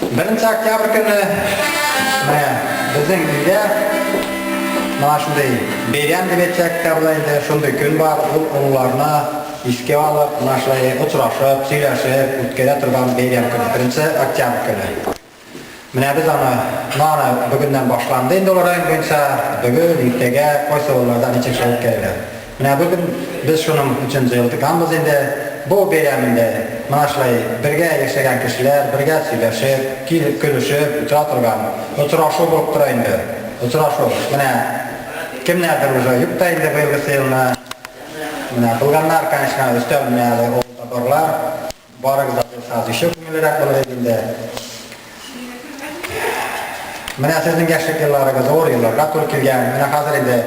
Беренче октябрь көне менә безнең өйдә менә шундый бәйрәм дип әйтсәк тә була инде, шундый көн бар, ул олыларны искә алып, менә шулай очрашып, сөйләшеп үткәрә торган бәйрәм көне, беренче октябрь көне. Менә без аны, менә аны бүгеннән башланды инде ул район буенча, бүген, иртәгә, кайсы авылларда ничек шулай үткәрелә. Менә бүген без шуның өчен җыелдыганбыз инде. Бу бәйрәм инде менә шулай бергә яшәгән кешеләр бергә сөйләшеп, килеп көлешеп утыра торган очрашу булып тора инде. Очрашу. Менә кемнәрдер уже юк та инде быелгысы елны. Менә булганнар, конечно, өстәл менә әле авылда барлар. Барыгыз да булсагыз еще күңеллерәк булыр иде инде. Менә сезнең яшьлек елларыгыз авыр елларга туры килгән. Менә хәзер инде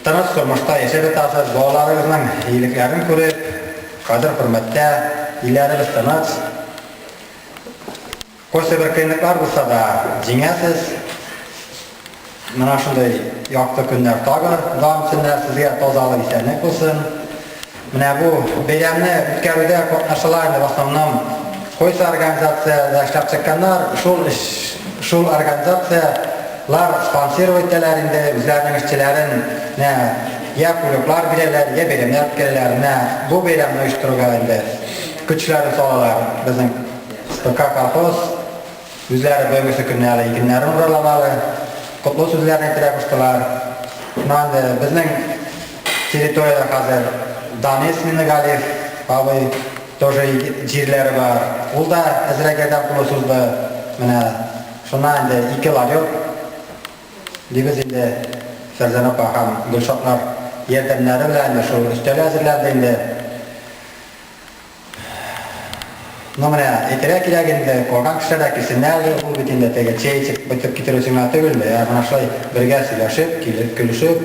тыныч тормышта яшәп ятасыз, балаларыгызның игелекләрен күреп, кадер-хөрмәттә, илләребез тыныч. Кайсы бер кыенлыклар булса да, җиңәсез. Менә шундый якты көннәр тагы дәвам итсеннәр, сезгә тазалык, исәнлек булсын. Менә бу бәйрәмне үткәрүдә катнашалар инде в основном кайсы организациядә эшләп чыкканнар, шул эш, шул организацияләр спонсировать итәләр инде үзләренең эшчеләрен, менә я кулеклар бирәләр, я бәйрәмнәр үткәрәләр. Менә бу бәйрәмне оештыруга инде көчләрен салалар безнең СПК колхоз үзләре бүгенгесе көнне әле игеннәрен ураланалы, котлы сүзләрен әйтергә куштылар. Шуннан инде безнең территориядә хәзер Данис Миннегалиев абый тоже җирләре бар. Ул да әзрәк ярдәм кулы сузды. Менә шуннан инде ике ларек дибез инде Фәрзәнә апа һәм Гөлшатлар ярдәмнәре белән инде шул өстәл әзерләнде инде. Ну менә әйтергә кирәк инде, калган кешеләр дә килсеннәр әле, ул бит инде теге чәй эчеп бөтеп китерү өчен генә түгел инде, ә менә шулай бергә сөйләшеп, килеп, көлешеп,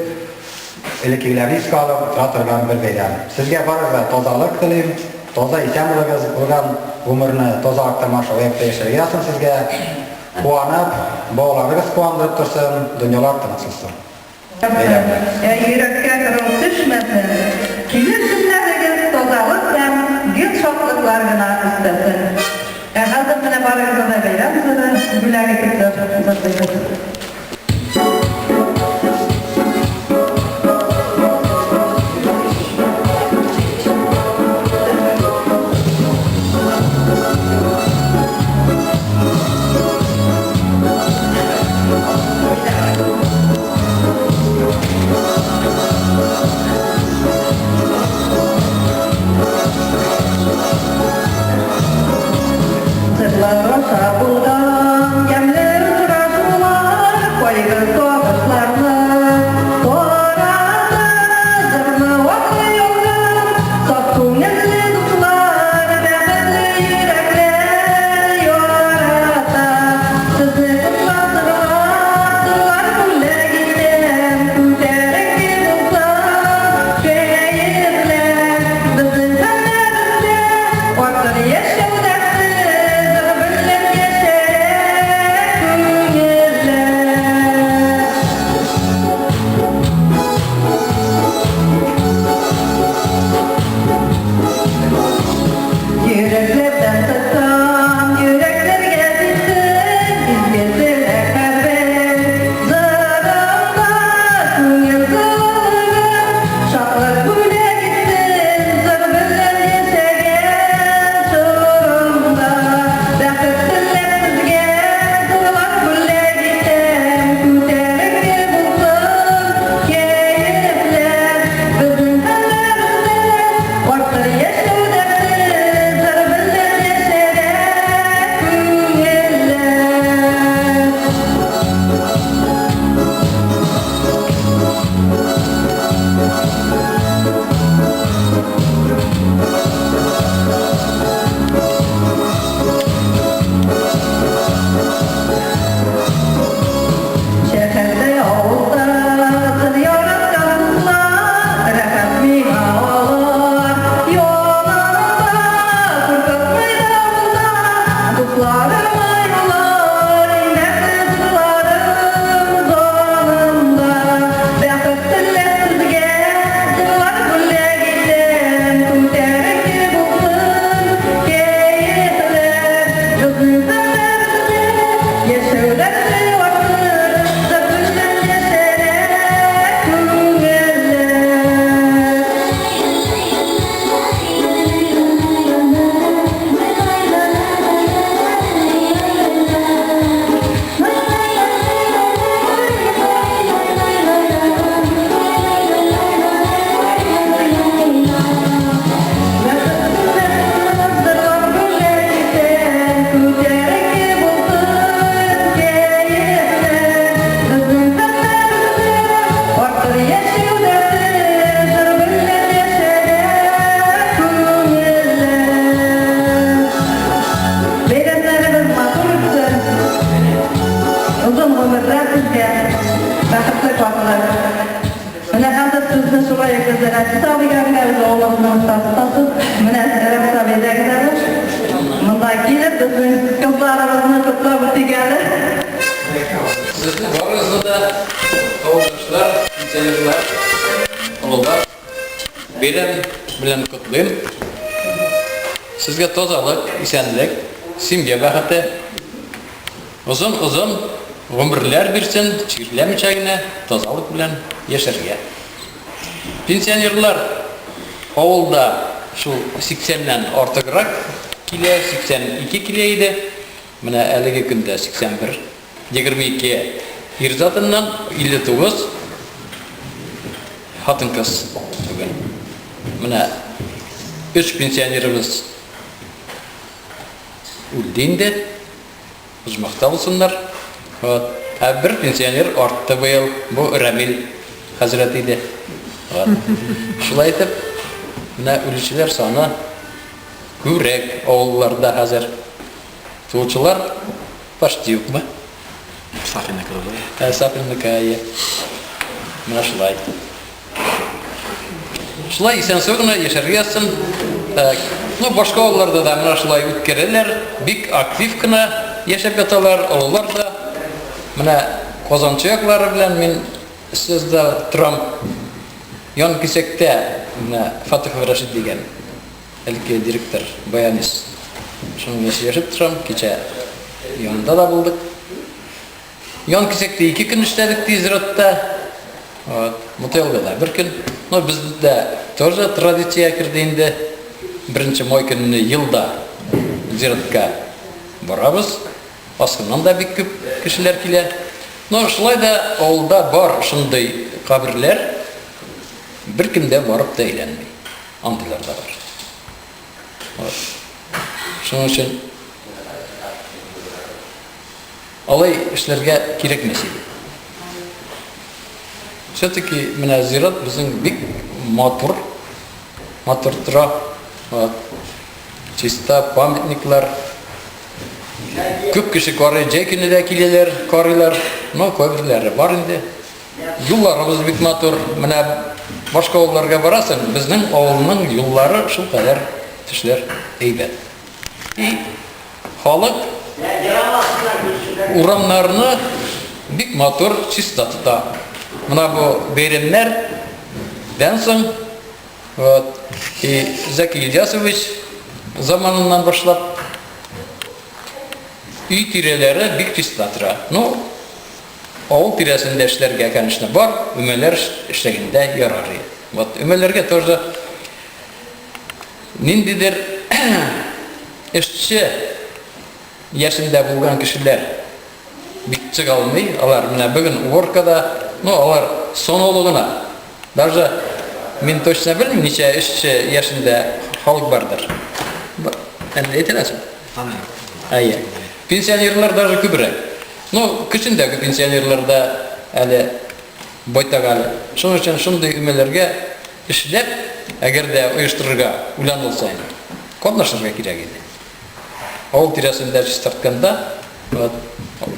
элеккегеләрне искә алып утыра торган бер бәйрәм. Сезгә барыгызга тазалык телим, таза исән булыгыз, калган гомерне тазалыкта менә шулай якта яшәргә язсын сезгә, куанып, балаларыгыз куандырып торсын, дөньялар тыныч булсын. Ә йөрәккә кырау төшмәсен, килер көннәрегез тазалык һәм гел шатлыклар гына өстәсен. Ә хәзер менә барыгызны да бәйрәм җыры бүләк итеп җырлыйбыз. Җырлар аша булган ямьле очрашулар. Рәфис абыйга беләбез, авылыбызның старостасы. Менә Рәфис абый, әйдәгез әле. Монда килеп, безнең кызларыбызны котлап үтик әле. Сезне барыгызны да, авылдашлар, пенсионерлар, олылар, бәйрәм белән котлыйм. Сезгә тазалык, исәнлек, семья бәхете, озын-озын гомерләр бирсен, чирләмичә генә тазалык белән яшәргә. Пенсионерлар авылда шул 80 нән артыграк килә, 82 килә иде. Менә әлеге көндә 81, 22 ир затыннан, 59 хатын-кыз бүген. Менә өч пенсионерыбыз үлде инде. Оҗмахта булсыннар. Вот. Ә бер пенсионер артты быел. Бу Рәмил хәзрәт иде. Вот. Шулай итеп, менә үлүчеләр саны күбрәк авылларда хәзер. Туучылар почти юкмы? Сафинныкы да. Ә, Сафинныкы, әйе. Менә шулай. Шулай исән-сау гына яшәргә язсын. Так. Ну, башка авылларда да менә шулай үткәрәләр. Бик актив кына яшәп яталар, олылар да. Менә Казанчы яклары белән мин сездә торам. Ян кисәктә менә Фатыхов Рәшит дигән элекке директор, баянист. Шуның белән сөйләшеп торам. Кичә янында да булдык. Ян кисәктә ике көн эшләдек ди зиратта. Вот. Мотыйлда да бер көн. Но бездә тоже традиция керде инде. Беренче май көнне елда зиратка барабыз. Аскыннан да бик күп кешеләр килә. Но шулай да авылда бар шундый каберләр, беркем дә барып та әйләнми. Андыйлар да бар. Вот. Шуның өчен Алай эшләргә кирәкмәс иде. Все-таки менә зират безнең бик матур, матур тора. Вот. Чиста памятниклар. Күп кеше карый, җәй көне дә киләләр, карыйлар. Но кайберләре бар инде. Юлларыбыз бик матур. Менә башка авылларга барасың, безнең авылның юллары шулкадәр төшләр әйбәт. И Халык урамнарны бик матур, чиста тота. Менә бу бәйрәмнәрдән соң, вот, и Зәки Ильясович заманыннан башлап өй тирәләре бик чиста тора. Ну, авыл тирәсендә эшләргә, конечно, бар, өмәләр эшләгәндә ярар. Вот, өмәләргә тоже Ниндидер эшче яшендә булган кешеләр бик чыга алмый. Алар менә бүген уборкада, ну, алар санаулы гына. Даже мин точно белмим, ничә эшче яшендә халык бардыр. Әллә әйтә аласың? Әйе. Пенсионерлар даже күбрәк. Ну, көчендәге пенсионерлар да әле байтак әле. Шуның өчен шундый өмәләргә Эшләп, әгәр дә оештырырга уйланылса инде, катнашырга кирәк иде. Авыл тирәсендә чистартканда, вот,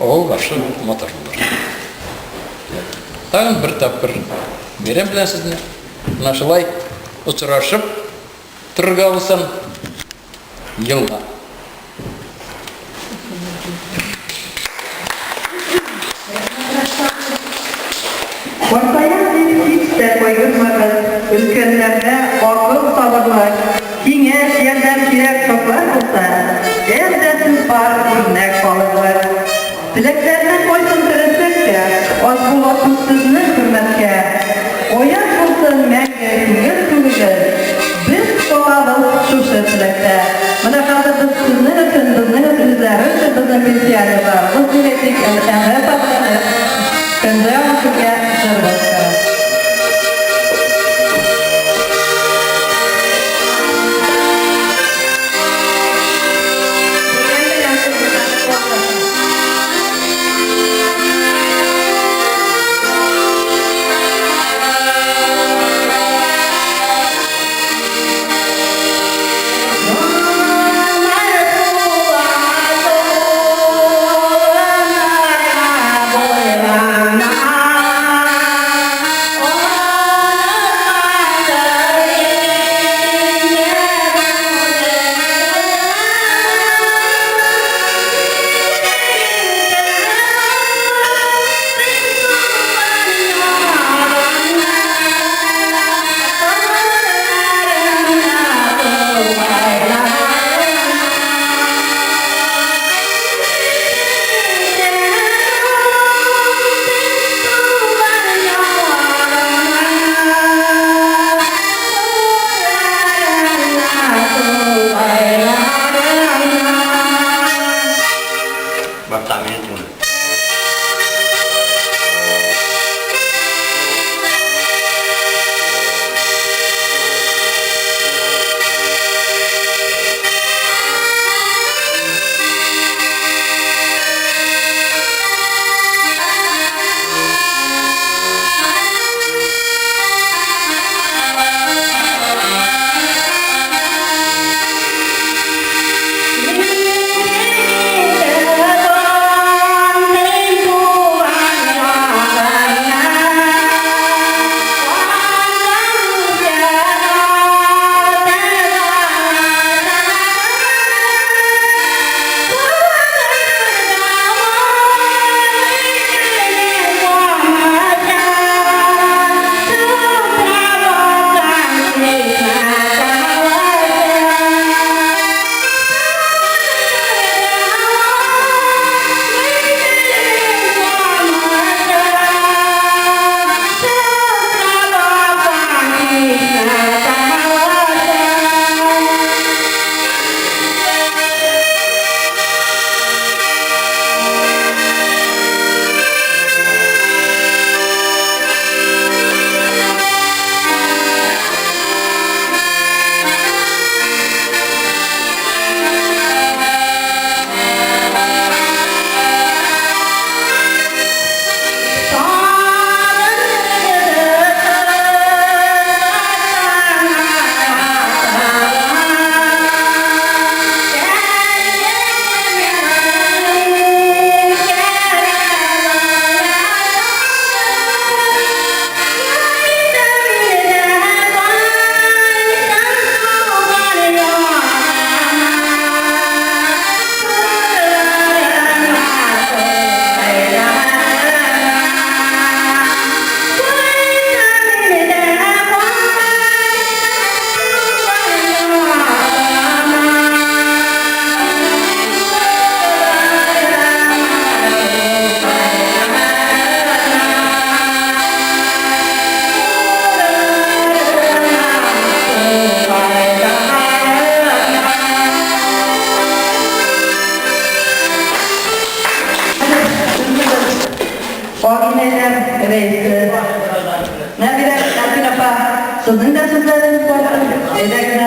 авыл башы матур булыр. Тагын бер тапкыр бәйрәм белән сезне. Менә шулай очрашып торырга булсын елга. Картаям дип һич тә кайгырмагыз, өлкәннәргә акыл, сабырлык, киңәш, ярдәм кирәк чаклар булса, әз дә сүз бар, үрнәк алырлык. Теләкләрнең кайсын теләсәк тә, аз була күп сезнең хөрмәткә. Аяз булсын мәңге күңел күгегез, без калабыз шушы теләктә. Менә хәзер без сезнең өчен, безнең өчен, үзләре өчен безнең пенсионерларыбыз дип әйтик, Әмрә апа белән Фәнзә апа сезгә җыр башкара. Башта мине түгел. Агинәләр рәисе. Нәбирә, Әлфин апа, сезнең дә сүзләрегез бар. Әйдә генә.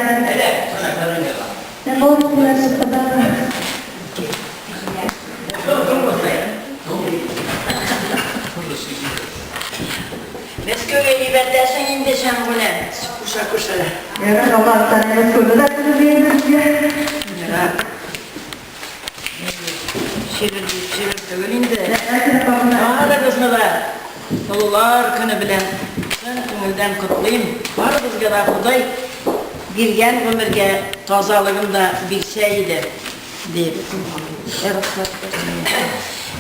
Мәскәүгә җибәртәсең инде Шәмгүне, куша-куша. Ярар, Аллаһ Тәгалә Мәскәүдә дә күреп безгә. Ярар. Шигырь дип шигырь түгел инде. Әлфин апа, менә Барыгызны да Олылар көне белән чын күңелдән котлыйм. Барыбызга да Ходай биргән гомергә тазалыгын да бирсә иде, дип.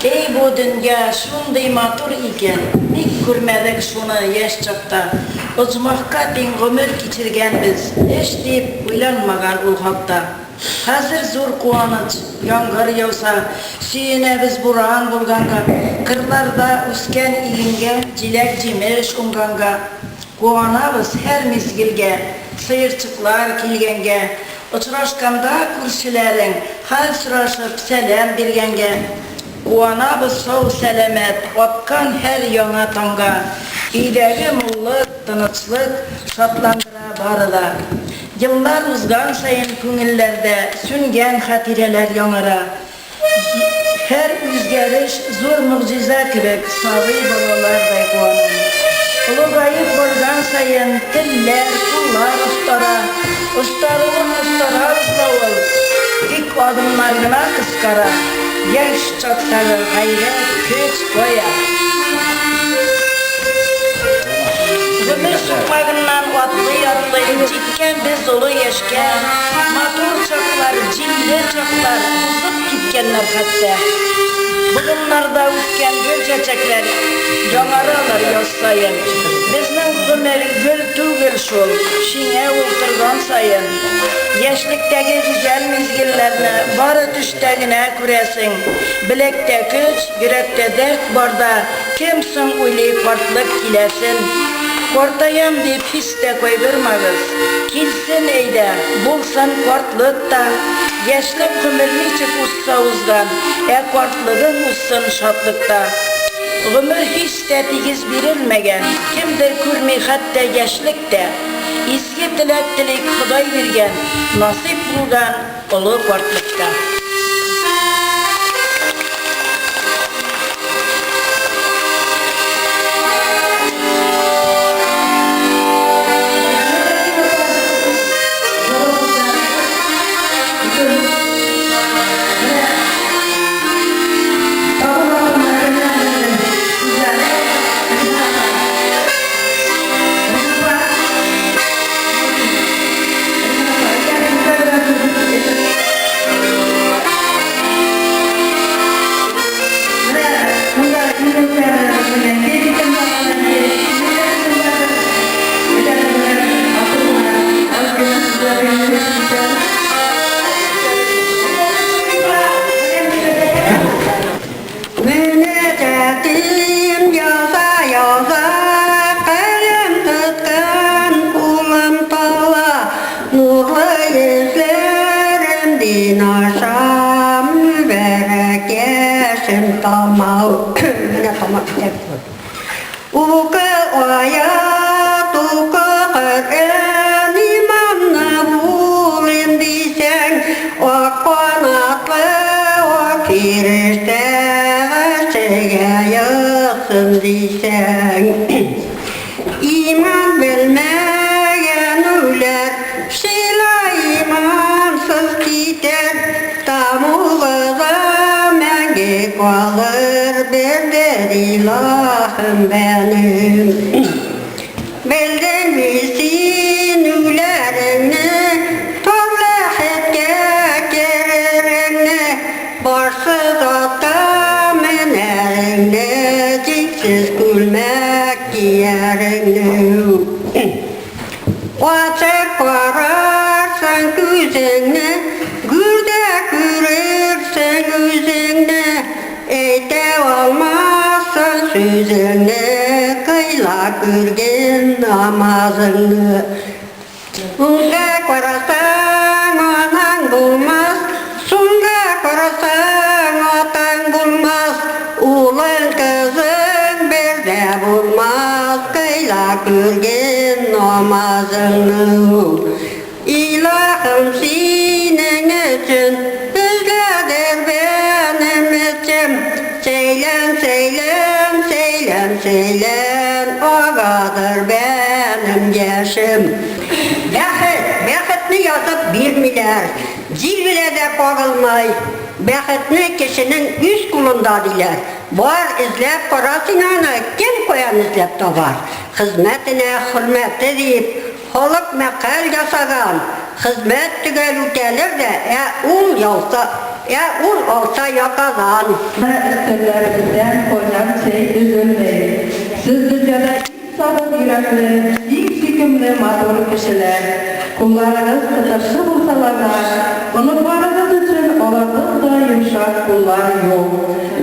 Эй, бу дөнья шундый матур икән, ник күрмәдек шуны яшь чакта. Оҗмахка тиң гомер кичергәнбез, эш дип уйланмаган ул хакта. Хәзер зур куаныч, яңгыр яуса, сөенәбез буран булганга, кырларда үскән игенгә җиләк-җимеш уңганга. Куанабыз һәр мизгелгә, сыерчыклар килгәнгә, очрашканда күршеләрең, хәл сорашып сәлам биргәнгә. Куанабыз сау-сәламәт аткан һәр яңа таңга. Өйдәге муллык, тынычлык шатландыра бары да. Еллар узган саен күңелләрдә сүнгән хатирәләр яңара. Һәр үзгәреш зур могҗиза кебек, сабый балалардай куанам. Олыгаеп барган саен телләр, куллар остара. Остаруын остарабыз да ул, тик адымнар гына кыскара. Яшь чактагы гайрәт, көч кая? Гомер сукмагыннан атлый-атлый җиткән без олы яшькә. Матур чаклар, җилле чаклар узып киткәннәр хәтта. Болыннарда үскән гөл-чәчәкләр яңаралар яз саен. Безнең гомер гөл түгел шул, шиңә ул торган саен. Яшьлектәге гүзәл мизгелләрне бары төштә генә күрәсең. Беләктә көч, йөрәктә дәрт барда кем соң уйлый картлык киләсен? Картаям дип һич тә кайгырмагыз, Килсен әйдә, булсын картлык та. Яшьлек гомер ничек узса узган, Ә картлыгың узсын шатлыкта. Гомер һич тә тигез бирелмәгән, Кемдер күрми хәтта яшьлек тә. Изге теләк телик Ходай биргән, Насыйп булган олы картлыкта. Мөнәҗәтем яза-яза, каләм тоткан кулым тала, нурлы йөзләрем дин аша, мөбарәк яшем тамау. Менә тамак китә. Укы аят, укы Коръән, иманны булыйм дисәң, ак канатлы ак фирештә гаршегә ексын дисәң. Иман белмәгән үләр, шила имансыз китәр, Тамугыда мәңге калыр бердер илаһым бәнем. Белдеңме син үләреңне, тар ләхеткә керереңне, башсыз атка менәреңне, җиңсез күлмәк кияреңне. Ачып карарсың күзеңне, Гүрдә күрерсең үзеңне, Әйтә алмассың сүзеңне, Кыйла күрген намазыңны. Уңга карасаң, анаң булмас, Сулга карасаң, атаң булмас, Улың, кызың бер дә булмас, Кыйла күрген намазыңны. Илаһым, синең өчен Безгәдер бәнем эчем. Сәйлән, сәйлән, сәйлән, сәйлән, Агадыр бәнем яшем. Бәхет, бәхетне язып бирмиләр, Җил белә дә кагылмай. Бәхетне кешенең үз кулында, диләр. Бар, эзләп кара син аны, кем каян эзләп табар? Хезмәтенә хөрмәте дип, халык мәкаль ясаган. Хезмәт төгәл үтәлер дә, ә ул ялса, ә ул алса якадан. Өстәлләребездән кайнар чәй өзелми. Сез дөньяда иң сабыр йөрәкле, иң сөйкемле матур кешеләр. Кулларыгыз кытыршы булсалар да, оныкларыгыз өчен аларның да йомшак куллар юк.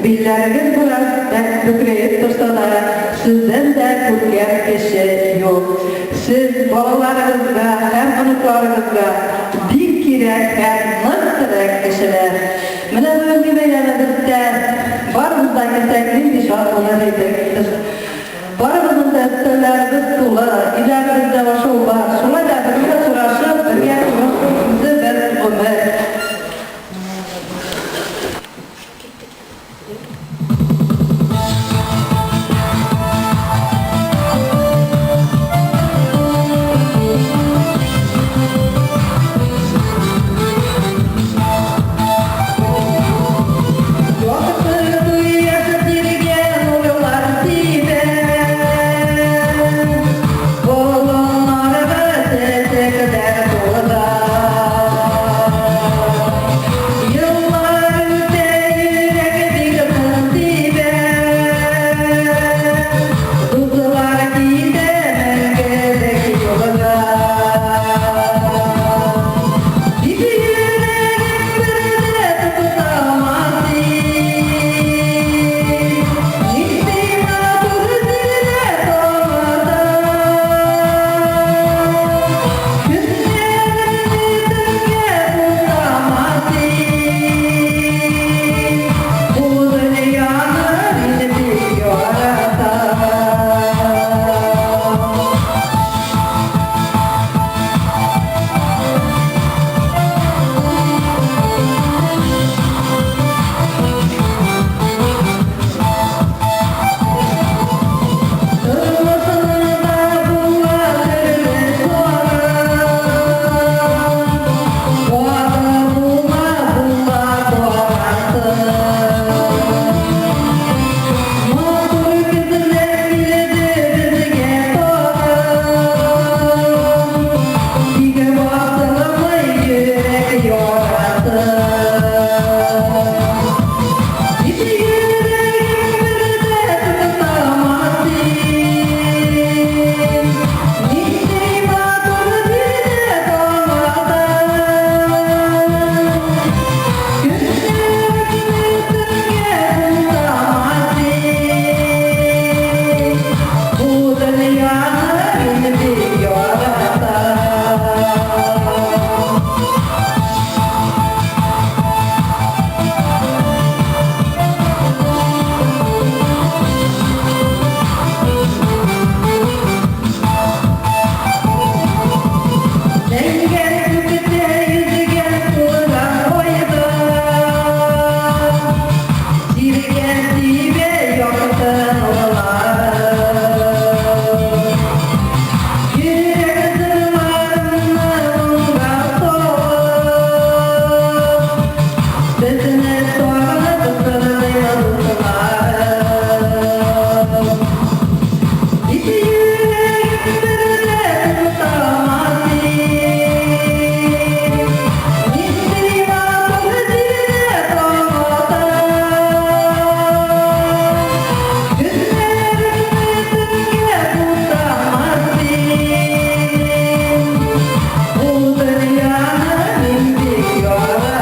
Билләрегез бераз бөкрәеп торса да, сездән дә күркәм кеше юк. Сез балаларыгызга һәм оныкларыгызга бик кирәк һәм нык терәк кешеләр. Менә бүгенге бәйрәмебездә барыбыз да килсәк, нинди шат булыр идек. Без барыбызның да өстәлләребез тулы, өйләребездә ашау бар. Шулай да бергә очрашып, бергә күрешү үзе бер гомер. Вакыты туй яшәп йөргән ул еллар сибә. сибә якты нурларын. Йөрәк җырларымны моңга салып, Сезне сагынып сызлыйм, дусларым. Ике йөрәк бер дә туктамас дип, Нинди матур җирдә таң ата. Көннәреңне төнгә бутамас дип, Бу дөньяны мин бик яратам.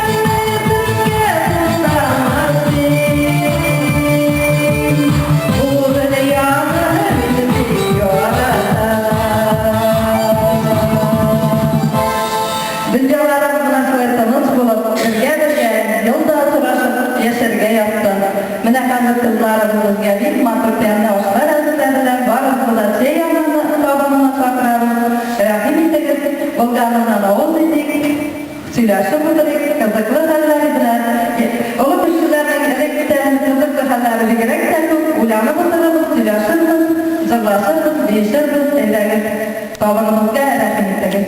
Көннәреңне төнгә бутамас дип, Бу дөньяны мин бик яратам. Дөньяларыбыз менә шулай тыныч булып, бергә-бергә ел да очрашып яшәргә язсын. Менә хәзер кызларыбыз безгә бик матур тәмле ашлар әзерләделәр. Барыгызны да чәй янына табынына чакырабыз. Рәхим итегез, булганыннан авыз итик, сөйләшеп утырыйк, кызыклы хәлләр белән. Олы кешеләрнең электән кызыклы хәлләре бигрәк тә күп. Уйланып утырырбыз, сөйләшербез, җырлашырбыз, биешербез. Әйдәгез, табыныбызга рәхим итегез.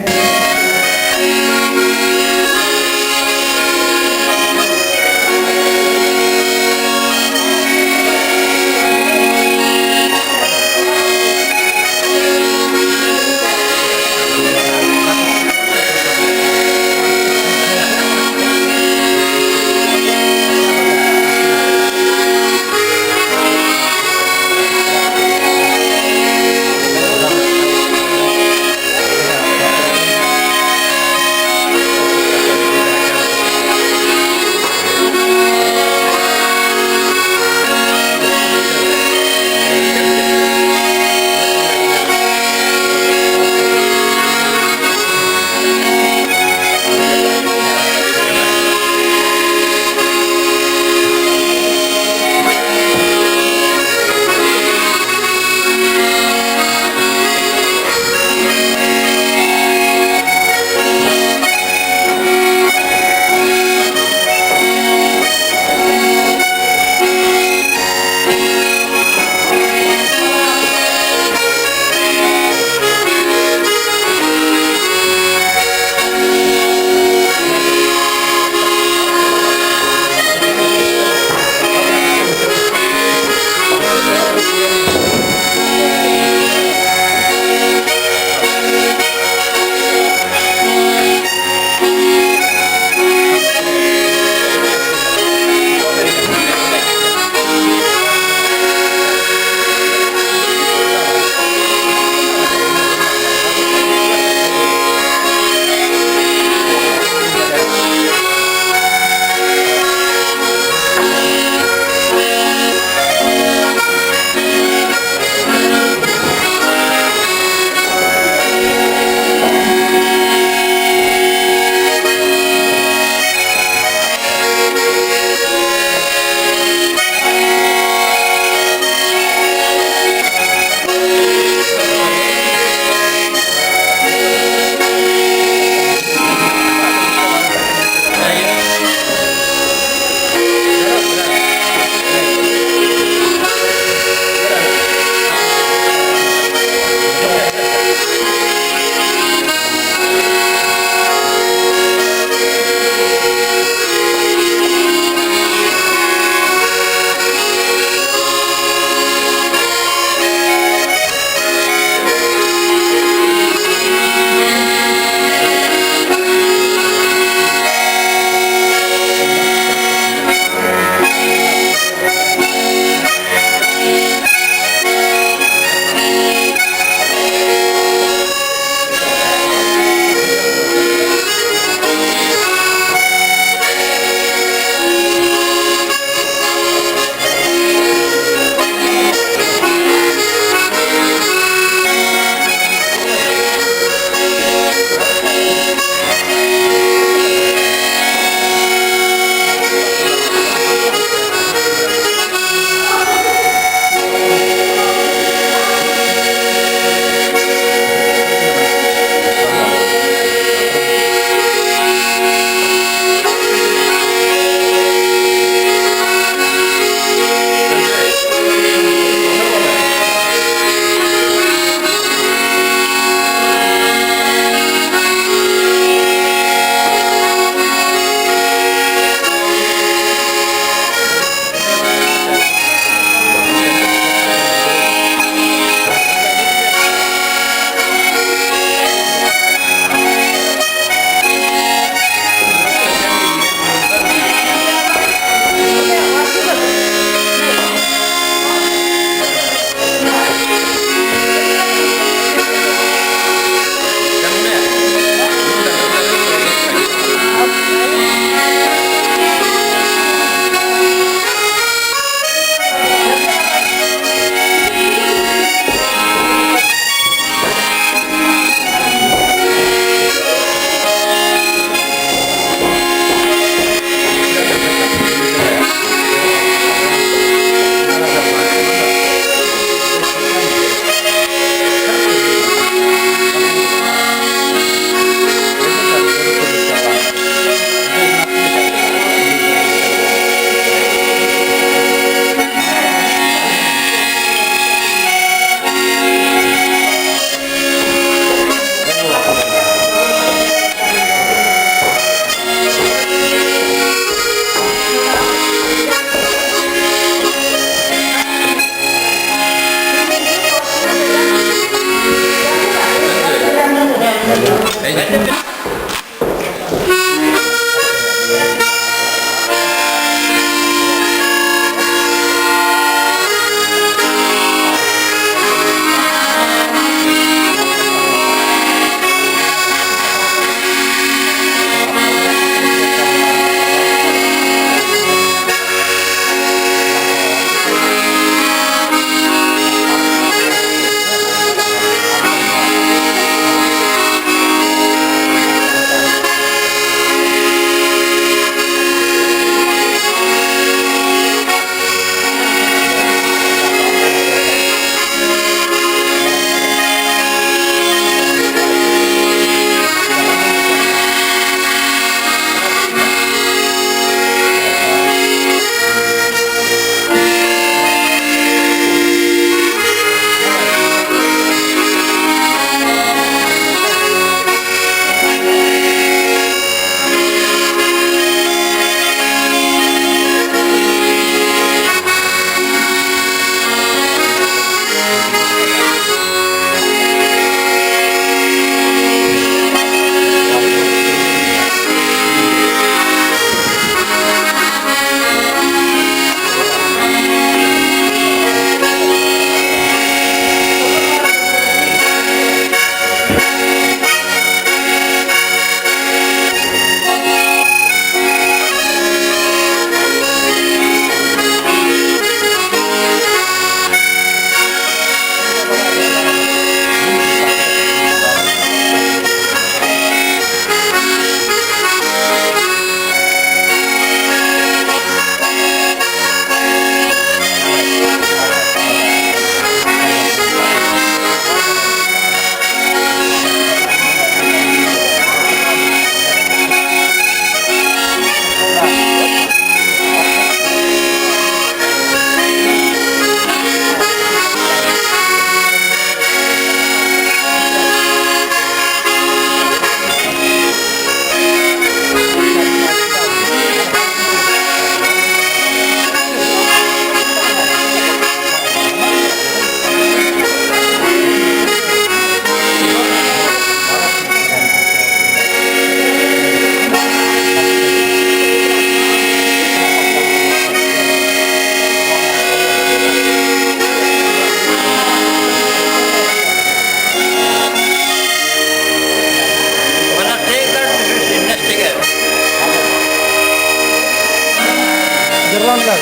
Җырлаңлар.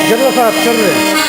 Җырласа төшерде.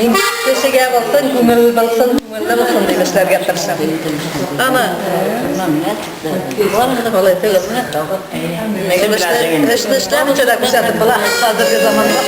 Мин кешегә булсын, күңел булсын, күңелле булсын дип эшләргә тырышам. Ана. Алай түгел. Эшне эшләмичә дә күрсәтеп була хәзерге заманда.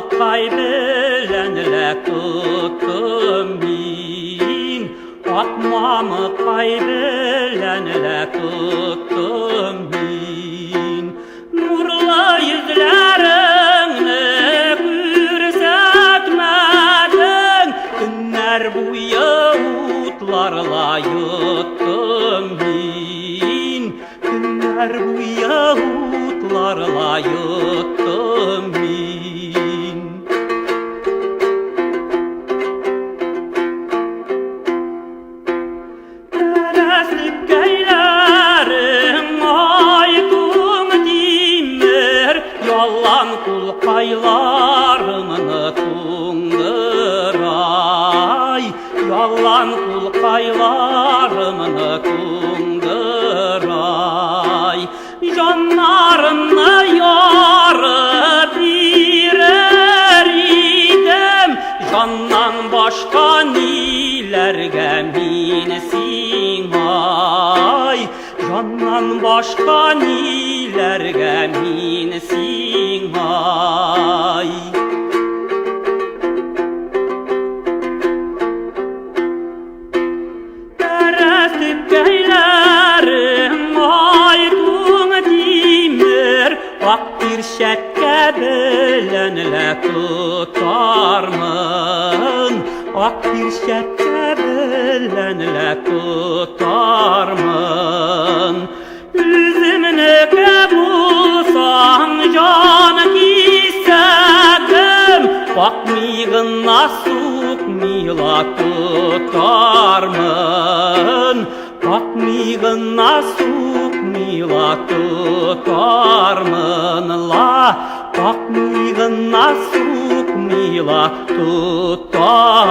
мамыкай белән лә тоттым мин. Ак мамыкай белән лә тоттым мин. Нурлы йөзләреңне күрсәтмәдең, Көннәр буе утларла йоттым мин. Көннәр буе утларла йоттым мин. Тәрәзлеккәйләрең ай туң тимер, Ялан кулкайларымны туңдырай. Ялан кулкайларымны туңдырай. Җаннарымны ярып бирер идем, Җаннан башка ниләргә мин сиңай? Җаннан башка ниләргә мин сиңай? Тәрәз төпкәйләрең ай туң тимер, Ак пирчәткә белән лә тотармын. Ак пирчәткә белән лә тотармын. Үземнеке булсаң, җан кисәгем, Какмый гына сукмый ла тотармын. Какмый гына сукмый ла тотармын ла, Какмый гына сукмый ла тотармын.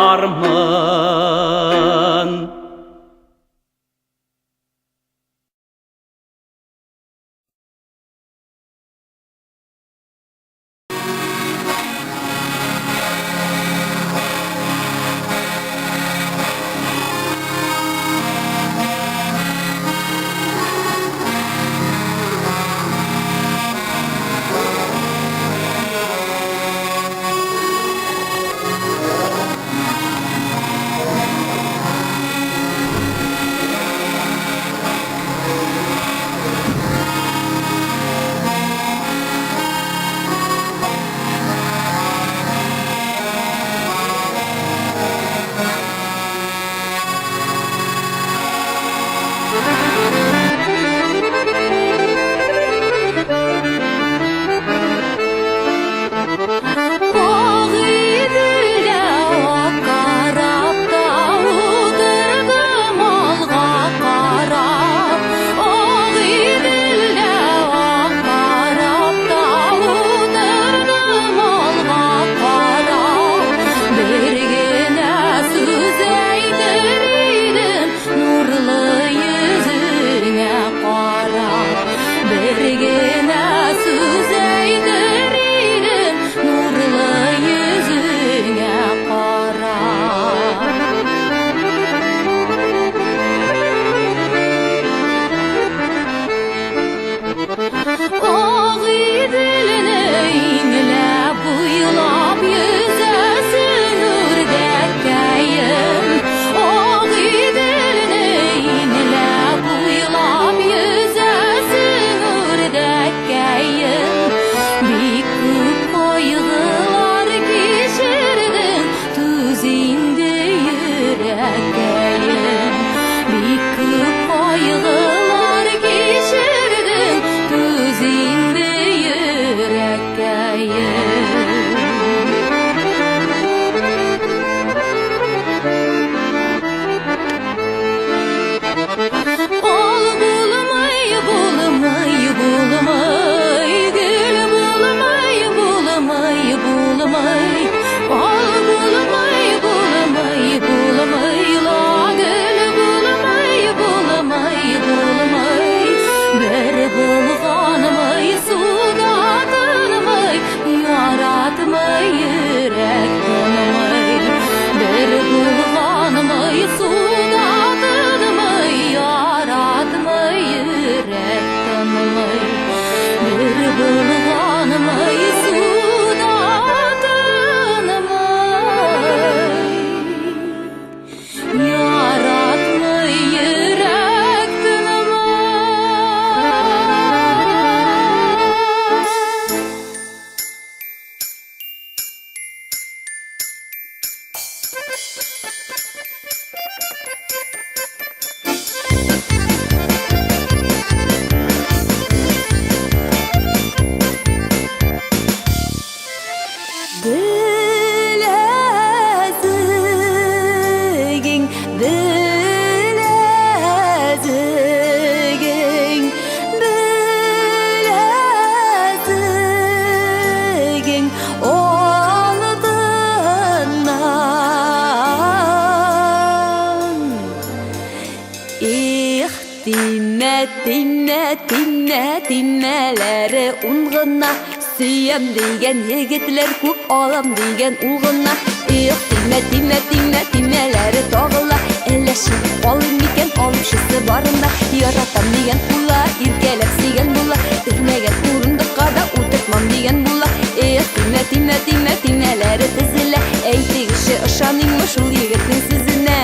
Их, тимә, тимә, тимә, тимәләре ун гына. Сөям дигән егетләр күп, алам дигән ул гына. Их, тимә, тимә, тимә, тимәләре тагыла. Әләшеп калыйм микән алучысы барында. Яратам дигән була, иркәләп сөйгән була. Өрмәгән урындыкка да утыртмам дигән була. Эх, тимә, тимә, тимә, тимәләре тезелә. Әйтегезче, ышаныйммы шул егетнең сүзенә?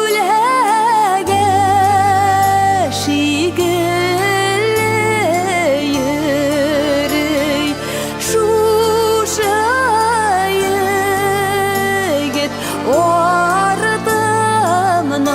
Күләгә шикелле йөри шушы егет артымнан.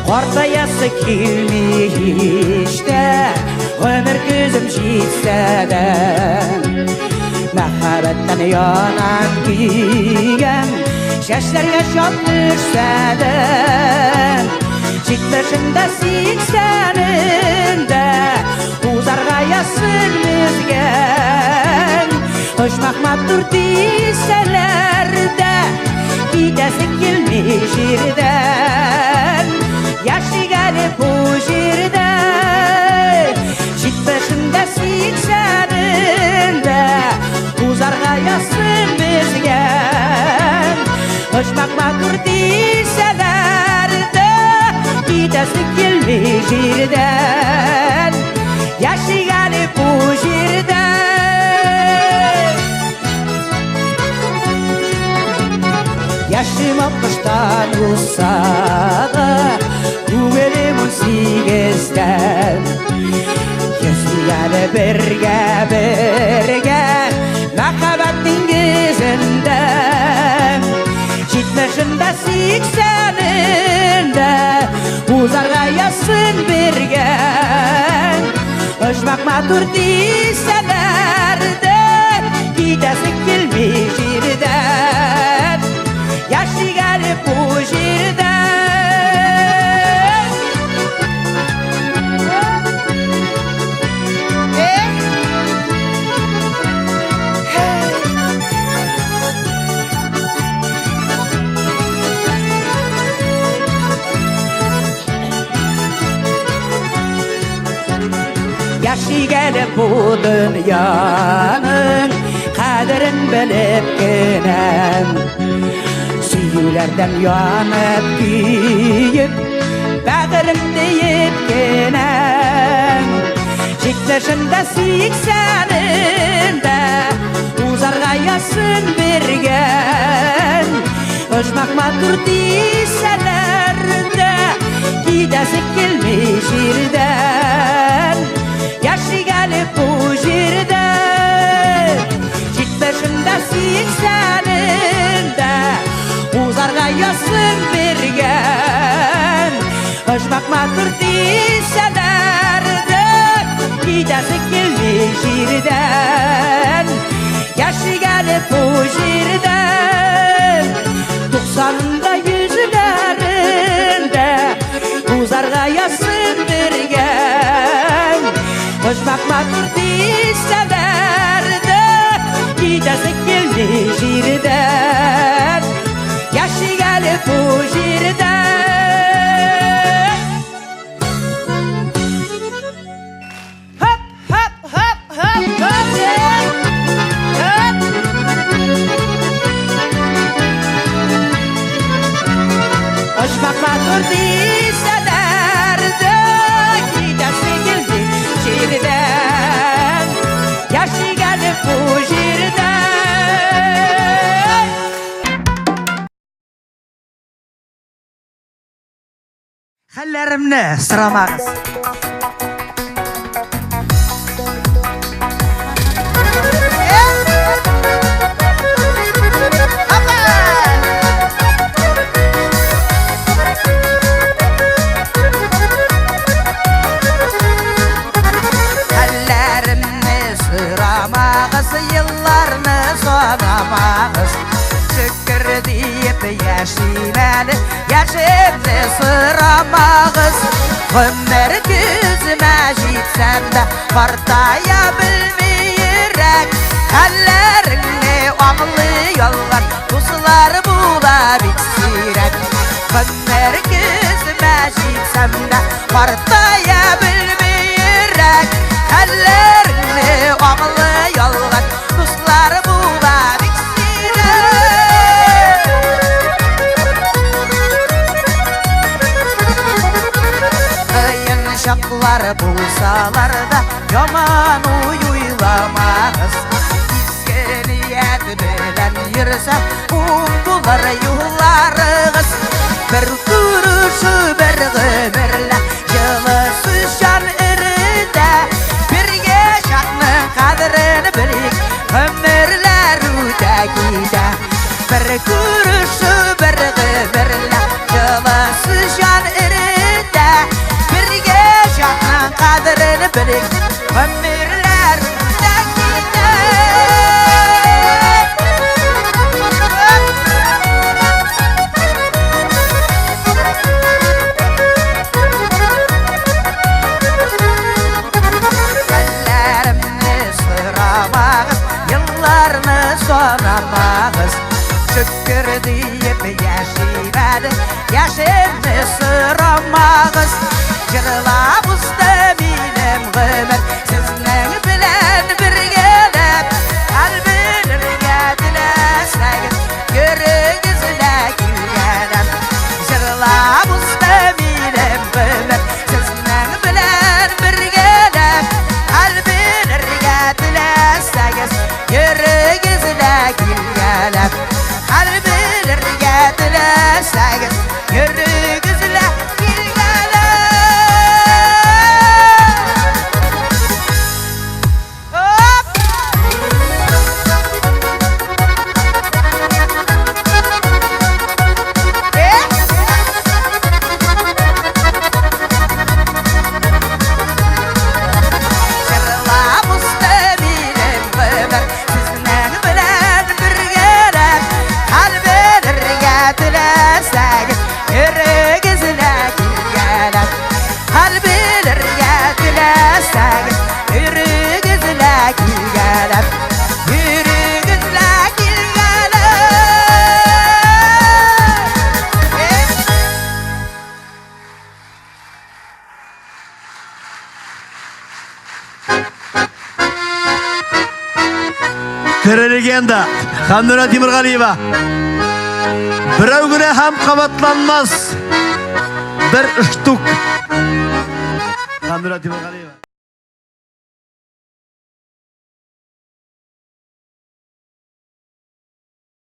Картаясы килми һич тә, гомер көзем җитсә дә. Мәхәббәттән янам көйгән, чәчләргә чат төшсә дә. Җитмешендә, сиксәнендә, узарга язсын безгә. Почмак матур дисәләр дә, китәсе килми җирдән. Яшик әле бу җирдә, җитмешендә, сиксәнендә, узарга язсын безгә. Почмак матур дисәләр дә, китәсе килми җирдән. Яшик әле бу җирдә. Яшем алтмыштан узса да, күңелем унсигездә. Йөзик әле бергә, бергә, мәхәббәт диңгезендә. Җитмешендә, сиксәнендә, узарга язсын бергә. Почмак матур дисәләр дә, китәсе килми җирдән. Яшик әле бу җирдә. Яшик әле бу дөньяның кадерен белеп кенә. Сөюләрдән янып көеп, бәгырем диеп кенә. Җитмешендә, сиксәнендә, узарга язсын бергә. Почмак матур дисәләр дә, китәсе килми җирдән. Яшик әле бу җирдә. Җитмешендә, сиксәнендә, узарга язсын бергә. Почмак матур дисәләр дә, китәсе килми җирдән. Яшик әле бу җирдә. Туксанында, йөзләрендә, узарга язсын бергә. Почмак матур дисәләр дә, китәсе килми җирдән. Яшик әле бу җирдә. Хоп, хоп, хоп, хоп, хоп, хоп. Почмак матур дисәләр дә, китәсе килми җирдән. Яшик әле бу җирдә. Хәлләремне сорамагыз. яшим әле, яшемне сорамагыз. Гомер көземә җитсәм дә, картая белми йөрәк. Хәлләреңне аңлый алган дуслар була бик сирәк. Гомер көземә җитсәм дә, картая белми йөрәк. Хәлләреңне аңлый алган дуслар була бик сирәк. Кыен чаклар булсалар да, яман уй уйламагыз. Изге ният белән йөрсәң, уң булыр юлларыгыз. Бер күрешү, бер гомерлә, җылы сүз җан эретә. Бергә чакның кадерен белик, гомерләр үтә китә. Бер күрешү, бер гомерлә, җылы сүз җан эретә. Бергә чакның кадерен белик, гомерләр үтә китә. Хәлләремне сорамагыз, елларны санамагыз. Шөкер диеп яшим әле, яшемне сорамагыз. Җырлап узды минем гомер, сезнең белән бергәләп. Хәл белергә теләсәгез, йөрегез лә килгәләп. Җырлап узды минем гомер, сезнең белән бергәләп. Хәл белергә теләсәгез, йөрегез лә килгәләп. Хәл белергә теләсәгез, йөрегез лә килгәләп. Оп! Җырлап узды минем гомер, сезнең белән бергәләп. Хәл белергә теләсәгез, йөрегез лә килгәләп. Хәл белергә теләсәгез, йөрегез лә килгәләп. Йөрегез лә килгәләп. Тере легенда Хәмдүнә Тимергалиева. Берәү генә һәм кабатланмас бер штук. Хәмдүнә Тимергалиева.